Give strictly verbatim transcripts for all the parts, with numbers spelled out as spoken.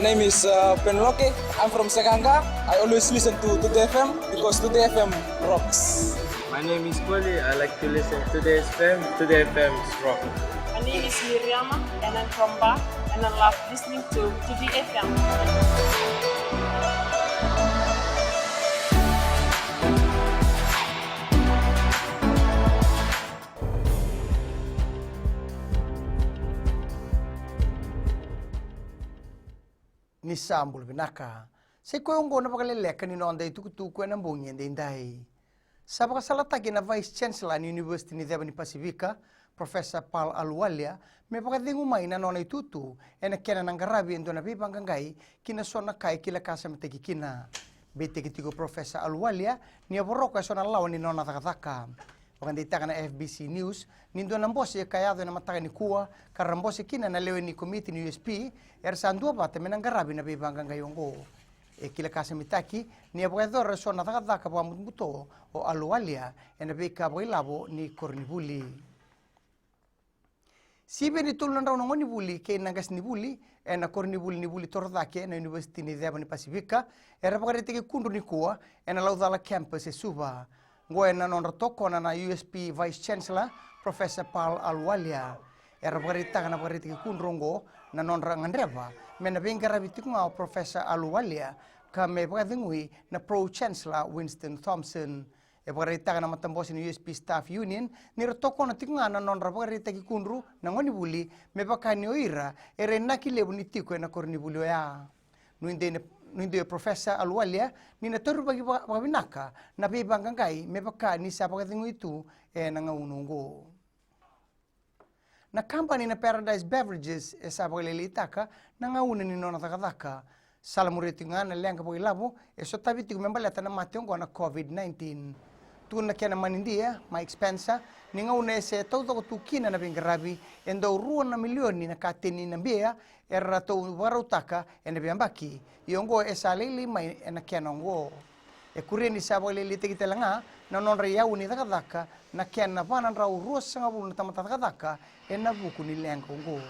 Name is uh, Penloke. I'm from Sekanga. I always listen to Today F M because Today F M rocks. My name is Koli. I like to listen to Today F M. Today F M is rock. My name is Miriama and I'm from Ba and I love listening to Today F M. Ni sa bula vinaka. Sa i koya oqo na vakaleleka ni noda itukutuku ena bogi edaidai. Sa vakasalataki na Vice Chancellor ni University ni Ceva ni Pasifika, Professor Paul Ahluwalia, me vakacegu mai na nona itutu ena kena na qaravi e dua na veivaqaqai ki na so na ka e kila ka samitaki kina. Beitaki tiko Professor Ahluwalia ni a voroka e so na lawa ni nona cakacaka. Vakadeitaka na F B C News ni dua na bose ka yaco ena mataka nikua ka ra bose kina na lewe ni komiti ni U S P era sa duavata me na qaravi na veivaqaqai oqo. E kila ka samitaki ni a vakayacora e so na cakacaka vakabutobuto o Ahluwalia ena veika vakailavo ni koronivuli. Sivia ni tolu na drau na gonevuli kei na qasenivuli ena koronivuli ni vuli torocake na University ni Ceva ni Pasifika era vakaraitaki kudru nikua ena Laucala Campus e Suva. Oqo ena nodra tokona na U S P Vice Chancellor Professor Paul Ahluwalia. Era vakaraitaka na vakaraitaki kudru oqo na nodra gadreva me na veiqaravi tiko ga o Professor Ahluwalia ka me vakacegui na Pro Chancellor Winston Thompson. E vakaraitaka na matabose ni U S P Staff Union ni ra tokona tiko ga na nodra vakaraitaki kudru na gonevuli me vaka ni o ira era inaki levu ni tiko ena koronivuli oya. Nuidei na, nuidei o Professor Ahluwalia ni na taurivaki vaka, vakavinaka na veivaqaqai me vaka ni sa vakacegui tu ena gauna oqo. Na kabani na Paradise Beverages e sa vakalailaitaka na gauna ni nona cakacaka. Salamuria tiko ga na leqa vakailavo e sotavi tiko me baleta na mate oqo na COVID nineteen. Tukuna na kena manidia Mike Spencer ni gauna e se taucoko tu kina na veiqaravi e dau rua na milioni na kateni na bia era ratou vakarautaka ena veiyabaki. Ia oqo e sa lailai mai ena kena oqo. E kuria ni sa vakalailaitaki tale ga na nodra iyau ni cakacaka na kena va na drau ruasagavulu na tamata cakacaka ena vuku ni leqa oqo.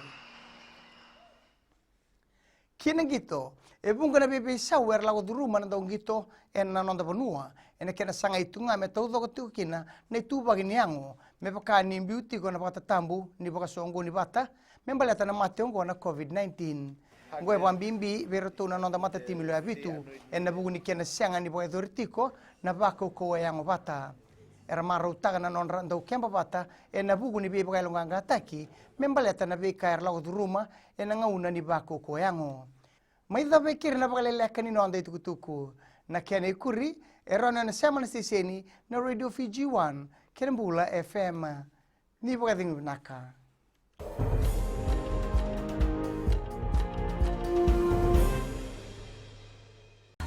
Kina qito, e vuqa na veiveisau era lako curuma na dauqito ena noda vanua ena kena sagai tu ga me taucoko tiko kina na ituvaki ni yago me vaka ni biu tiko na vakatatabu ni vakasoqoni vata me baleta na mate oqo na COVID nineteen. Oqo e vakabibi vei iratou na noda matatimi loya vitu ena vuku ni kena sega ni vakayacori tiko na vakaukauwa yago vata. Era marautaka na nodra dau keba vata ena vuku ni veivakayaloqaqataki me baleta na veika era lako curuma ena gauna ni vakaukauwa yago. Mai cava e keri na vakaleleka ni noda itukutuku. Na kena ikuri e rawa ni o na sema na siteseni na Radio Fiji One kei na Bula F M. Ni vakacegu vinaka.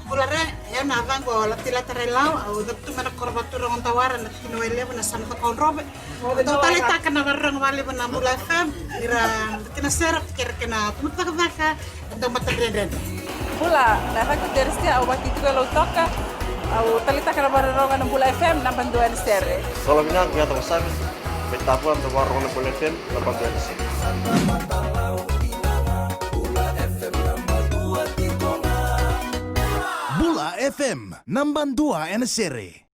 Bula re, e na vaqo Latilata Railau, au cavutu mai na koro Vaturaga o Dawara, na tikina Wailevu, na yasana Cakaudrove. Au dau taleitaka na vakarorogo vakalevu na Bula F M, ira kina sere, kere kina tumataka vaka, e dau matadredredre. Bula, na yacaqu o Teresia, au vakatitiko e Lautoka, au taleitaka na vakarorogo na Bula F M, naba dua ena sere. Solo vinaka, au Yata Wasavi, mai Tavua, au dau vakarorogo na Bula F M, naba dua ena sere. Bula F M, naba dua ena sere.